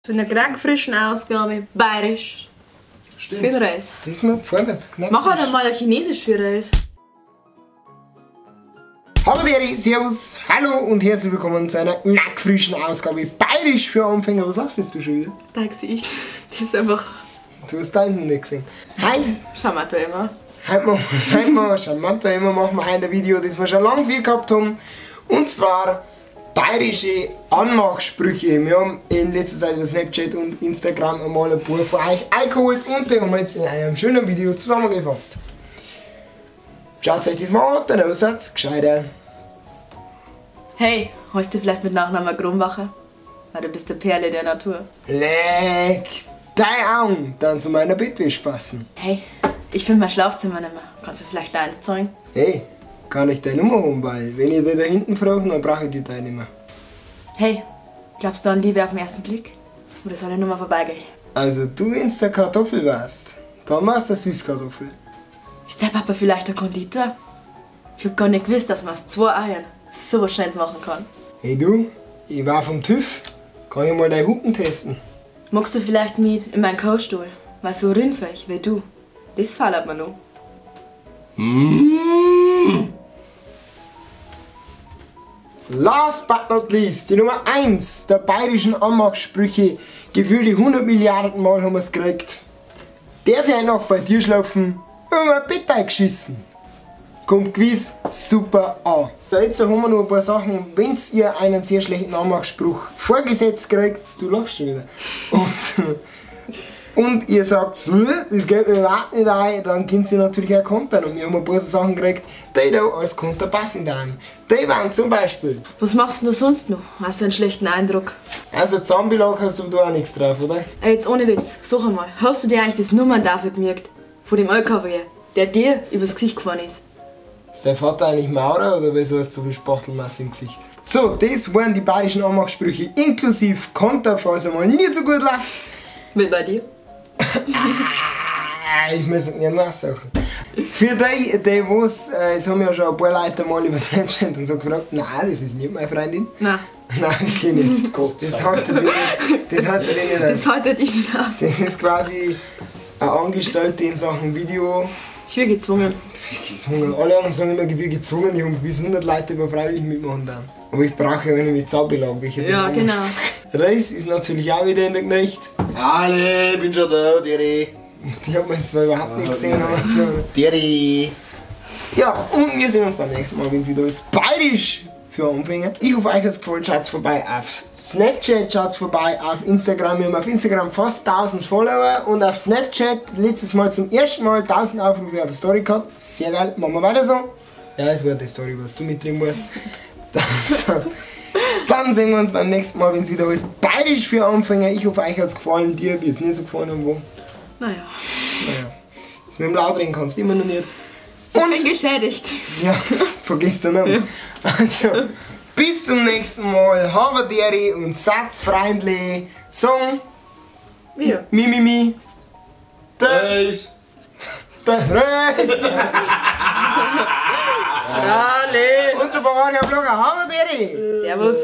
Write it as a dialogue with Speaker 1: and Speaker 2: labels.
Speaker 1: Zu einer knackfrischen Ausgabe Bayerisch.
Speaker 2: Stimmt.
Speaker 1: Für den Reis.
Speaker 2: Das ist mir gefordert.
Speaker 1: Mach halt einmal ein Chinesisch für Reis.
Speaker 2: Hallo Deri, Servus, hallo und herzlich willkommen zu einer knackfrischen Ausgabe Bayerisch für Anfänger. Was lachst jetzt du schon wieder?
Speaker 1: Dein Gesicht, das ist einfach...
Speaker 2: Du hast deins noch nicht gesehen. Heute...
Speaker 1: Charmant wie immer.
Speaker 2: Heute charmant wie immer machen wir heute ein Video, das wir schon lange viel gehabt haben. Und zwar bayerische Anmachsprüche. Wir haben in letzter Zeit über Snapchat und Instagram einmal ein paar von euch eingeholt und die haben wir jetzt in einem schönen Video zusammengefasst. Schaut euch das mal an, dann seid gescheiter.
Speaker 1: Hey, heißt du vielleicht mit Nachnamen Grumbacher? Weil du bist der Perle der Natur.
Speaker 2: Leck dein Augen, dann zu meiner Bettwäsche passen.
Speaker 1: Hey, ich finde mein Schlafzimmer nicht mehr. Kannst du vielleicht da eins zeigen?
Speaker 2: Hey, kann ich deine Nummer haben, weil wenn ich dich da hinten frage, dann brauche ich die deine nicht mehr.
Speaker 1: Hey, glaubst du an Liebe auf den ersten Blick? Oder soll ich nur mal vorbeigehen?
Speaker 2: Also du, wenn's der Kartoffel warst, dann warst du Süßkartoffel.
Speaker 1: Ist der Papa vielleicht der Konditor? Ich hab gar nicht gewusst, dass man aus 2 Eiern so was Schönes machen kann.
Speaker 2: Hey du, ich war vom TÜV. Kann ich mal deine Hupen testen?
Speaker 1: Magst du vielleicht mit in meinen Kochstuhl? Weil so rindfähig wie du, das fallert mir noch.
Speaker 2: Mm. Last but not least, die Nummer 1 der bayerischen Anmachsprüche. Gefühlte 100 Milliarden Mal haben wir's gekriegt. Darf ich noch bei dir schlafen? Über mein Bett eingeschissen. Kommt gewiss super an. Jetzt haben wir noch ein paar Sachen. Wenn ihr einen sehr schlechten Anmachspruch vorgesetzt kriegt, du lachst schon wieder. Und ihr sagt, das geht mir überhaupt nicht ein, dann könnt ihr natürlich auch kontern. Und wir haben ein paar so Sachen gekriegt, die da als Konter passen dann. Die waren zum Beispiel.
Speaker 1: Was machst du denn sonst noch? Hast du einen schlechten Eindruck?
Speaker 2: Also Zahnbelag hast du da auch nichts drauf, oder?
Speaker 1: Ey, jetzt ohne Witz, such einmal. Hast du dir eigentlich das Nummerntafel gemerkt? Von dem LKW, der dir übers Gesicht gefahren ist?
Speaker 2: Ist dein Vater eigentlich Maurer oder wieso hast du so viel Spachtelmasse im Gesicht? So, das waren die bayerischen Anmachsprüche inklusive Konter, falls einmal nicht so gut läuft.
Speaker 1: Wie bei dir?
Speaker 2: Ich muss nicht nachsuchen. Für die, die was, es haben ja schon ein paar Leute mal über Snapchat und so gefragt, nein, das ist nicht meine Freundin.
Speaker 1: Nein.
Speaker 2: Nein, wirklich nicht.
Speaker 3: Gott
Speaker 2: das hat er dich nicht.
Speaker 1: Das hat er dich nicht auf.
Speaker 2: Das ist quasi eine Angestellte in Sachen Video.
Speaker 1: Ich bin gezwungen.
Speaker 2: Ich bin gezwungen. Alle anderen sagen immer, ich bin gezwungen. Ich habe bis 100 Leute, die freiwillig mitmachen dann. Aber ich brauche ja einen mit Zahnbelag.
Speaker 1: Ja, genau.
Speaker 2: Reis ist natürlich auch wieder in der Gnecht.
Speaker 3: Alle, bin schon da, Deri.
Speaker 2: Die hat man jetzt zwar überhaupt nicht gesehen, aber so.
Speaker 3: Deri.
Speaker 2: Ja, und wir sehen uns beim nächsten Mal, wenn es wieder ist. Bayerisch für Anfänger. Ich hoffe, euch hat es gefallen. Schaut vorbei auf Snapchat, schaut vorbei auf Instagram. Wir haben auf Instagram fast 1000 Follower und auf Snapchat letztes Mal zum ersten Mal 1000 Aufrufe auf der Story gehabt. Sehr geil, machen wir weiter so. Ja, es war die Story, was du mit drin warst. Dann sehen wir uns beim nächsten Mal, wenn es wieder ist. Bayerisch für Anfänger. Ich hoffe, euch hat es gefallen. Dir wird es nicht so gefallen irgendwo.
Speaker 1: Naja.
Speaker 2: Naja. Das mit dem Lautreden kannst du immer noch nicht.
Speaker 1: Und ich bin geschädigt.
Speaker 2: Ja, vergiss den Namen. Ja. Also, bis zum nächsten Mal. Habe Deri und satzfreundlich. Song.
Speaker 1: Wir.
Speaker 2: Mi, mi, mi. Der
Speaker 3: Reis.
Speaker 2: Der Reis.
Speaker 1: Frale.
Speaker 2: Und der Bavaria Vlogger. Habe Deri.
Speaker 1: Servus.